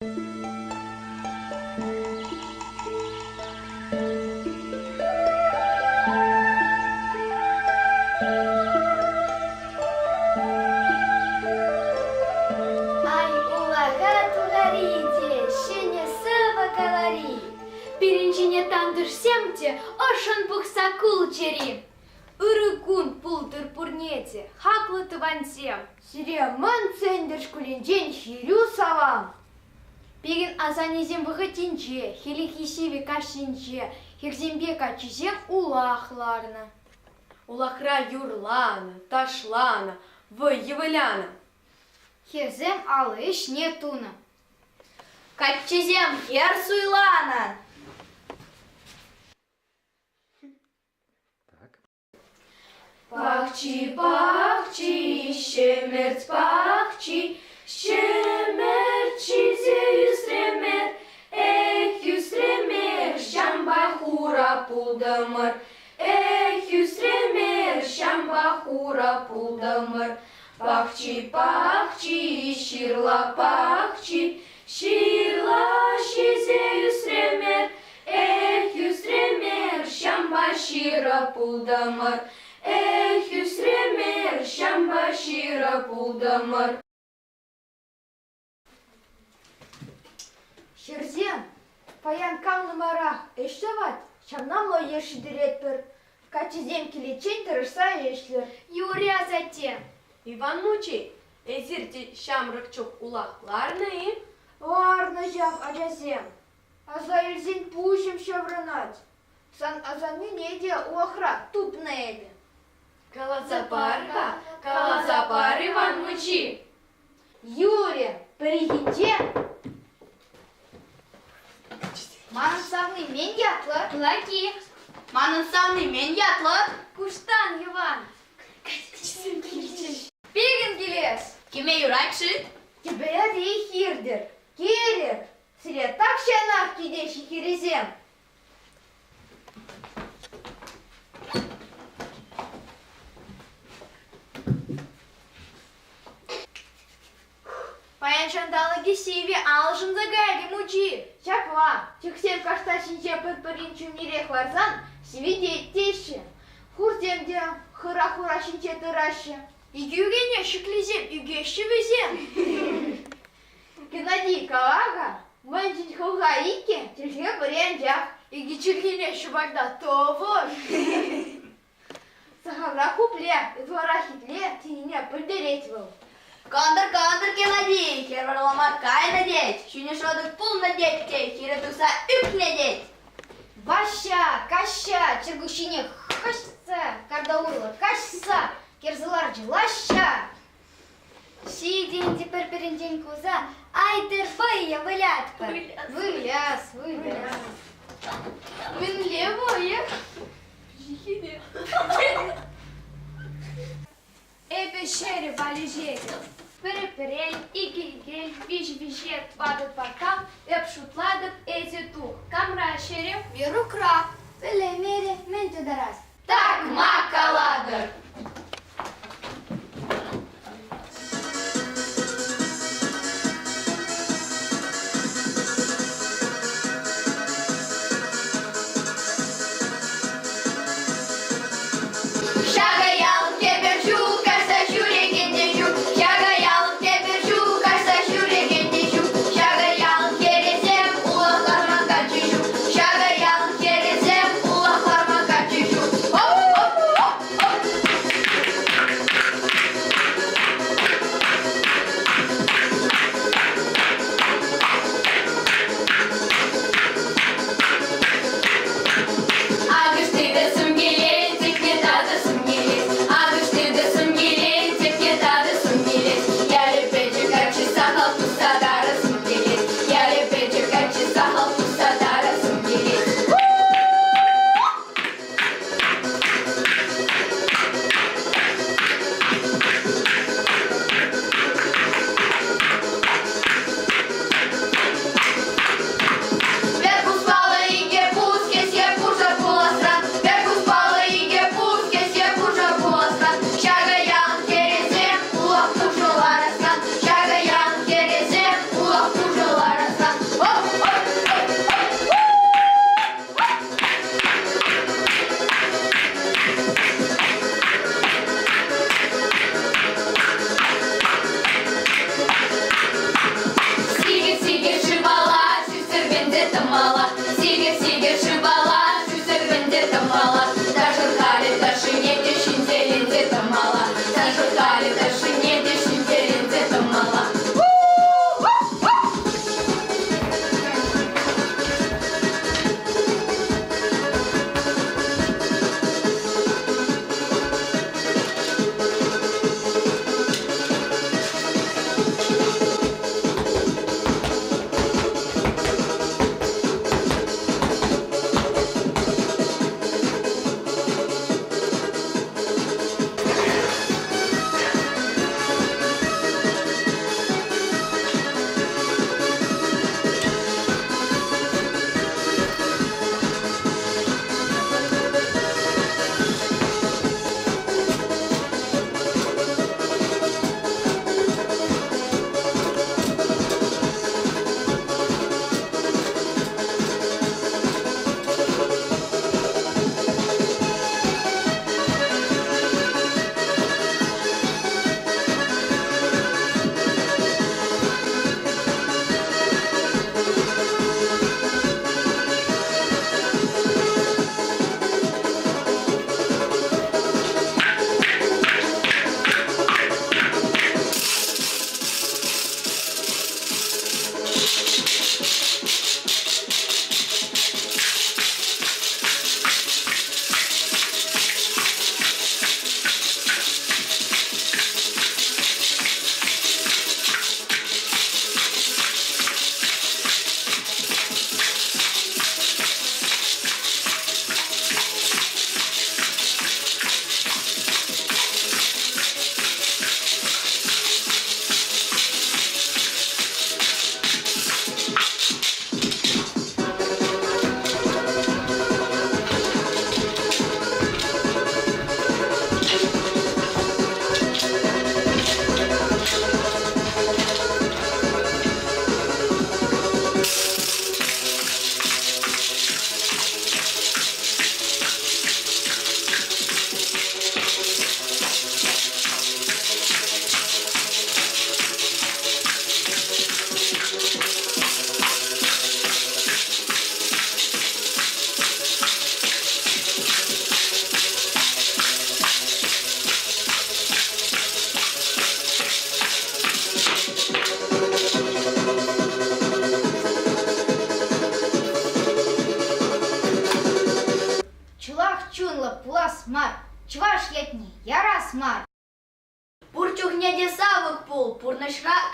Ай, улаха тухари те, ҫӗнӗ сӑвӑ калари. Пирӗн ҫине тантӑшсем те ӑшшӑн пӑхса кулчӗри. Ырӑ кун пултӑр пурне те, хаклӑ тӑвансем! Сире Мӑн Сӗнтӗр шкулӗнчен хӗрӳ салам! Пирӗн асаннесем вӑхӑтӗнче, хӗллехи сивӗ каҫсенче хӗрсемпе каччӑсем улах ларнӑ. Улахра юрланӑ, ташланӑ, вӑйӑ вылянӑ. Хӗрсем алӑ ӗҫне тунӑ. Каччӑсем хӗр суйланӑ. Пахчи, пахчи, ҫӗмӗрт пахчи, ҫӗмӗрт ҫисе ӳсремер, эх, ӳсремер, ҫампа хура пултӑмӑр, эх, ӳсремер, ҫампа хура пултӑмӑр. Пахчи, пахчи, ҫырла пахчи, ҫырла ҫисе ӳсремер, Эх, ӳсремер, ҫампа ҫырӑ пултӑмӑр, Эх, ӳсремер, ҫампа ҫырӑ пултӑмӑр. Хӗрсем, паян кам нумайрах ӗҫ тӑвать, ҫавна мӑйӑр ҫитеретпӗр. Каччӑсем киличчен тӑрӑшса ӗҫлӗр. Юрӗ, асатте. Иван мучи, эсир те ҫамрӑк чух улах ларнӑ-и? Ларнӑ ҫав ачасем. Аса илсен пуҫӑм ҫаврӑнать. Сан асаннӳне те улахра тупнӑ эпӗ. Каласа пар-ха, каласа пар, Иван мучи. Юрӗ, пӗррехинче Манӑн савни мӗн ятлӑ? Лаки. Манӑн савни мӗн ятлӑ? Куштан Йӑван. Пирӗн килес. Кӗме юрать-ши? Тӗпелте хиртӗр, килӗр, Сире тахҫанах килеҫҫӗ хӗресем. Паян ҫанталӑкӗ сивӗ, алшӑнса кайрӗ мучи. Ҫапла, чӑхсем кашта ҫинче пӗр-пӗрин ҫумнерех ларсан сивӗтет теҫҫӗ. Хурсем те хӑрах ура ҫинче тӑраҫҫӗ. Икӗ ӳкене ҫӗклесем ӳкеҫҫӗ вӗсем. Геннадий, кала-ха, мӗншӗн хӑлха иккӗ, чӗлхе пӗри анчах? Икӗ чӗлхене ҫӑварта тӑвӑр. Сахалрах купле, ытларах итле тенине пӗлтерет вӑл. Кӑнтӑр, кӑнтӑр, Геннадий, хӗр вӑрлама кайнӑ тет, ҫӳнӗ шӑтӑк пулнӑ тет те хире тухса ӳкнӗ тет. Ваҫҫа, каҫҫа, чӗркуҫҫине хӑҫса, карта урлӑ каҫса, кӗрсе ларчӗ лаҫҫа. Ҫитӗнчӗ пӗр-пӗринчен кулса, айтӑр вӑйӑ вылятпӑр. Выляс, выляс. Мӗнле вӑйӑ? Эпӗ ҫӗрӗ валеҫетӗп. Пӗр пӗрен, икӗ икел, виҫ виҫе, тӑватӑ тӑваткал, эп шутлатӑп, эсӗ тух. Камра ҫӗрӗ? Верукра. Пӗлеймерӗ, мӗн тутарас? Такмак калатӑр! Ҫакӑ ял тепӗр ҫул каҫса ҫӳрекен те ҫук. Ҫакӑ ял тепӗр ҫул каҫса ҫӳрекен те ҫук. Ҫакӑ ял хӗрӗсем улах ларма каччӑ ҫук. Ҫакӑ ял хӗрӗсем улах ларма каччӑ ҫук. Оп-оп-оп-оп!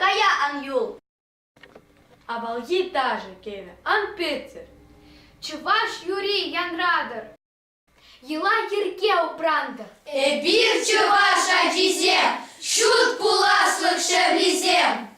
кая ан юл. Авалхи ташӑ кӗвӗ ан пӗттӗр. Чӑваш юрри янратӑр. Йӑла-йӗрке упрантӑр. Эпир чӑваш ачисем, ҫут пуласлӑх шевлисем.